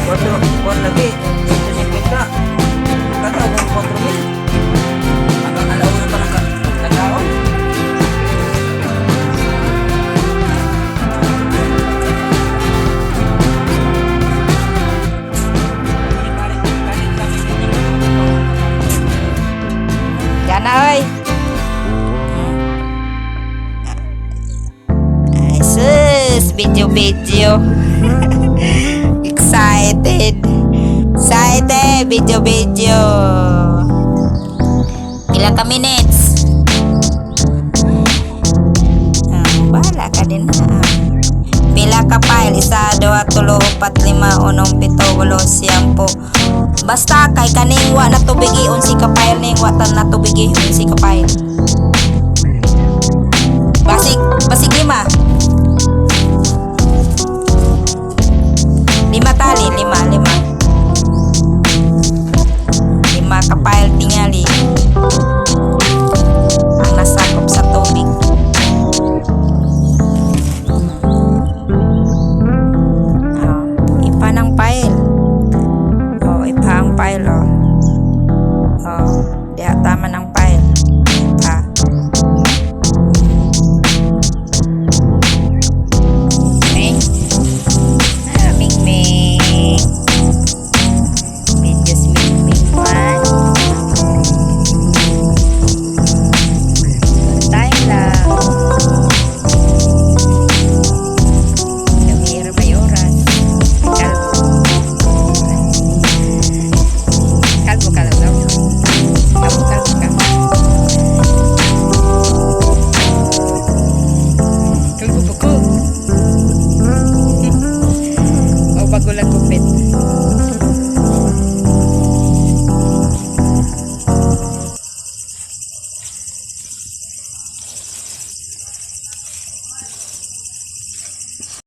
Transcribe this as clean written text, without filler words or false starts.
Cuatro, cuatro lagi, 150. Kata kung 4,000. Hanggang alauna pa ng katao. Diyan na, oy. Ay, sus, video video. Excited. Excited, video video. Pila ka minutes? Ah, bahala ka din ha. Pila ka file? Isa, dua, tulo, upat, lima, unom, pito, walo, siyampo. Basta kay kaning wa na tubigi unsi ka file ning wa tan na tubigi unsi ka file. Basig, basig lima. Lima tali, lima, lima. Lima ka file.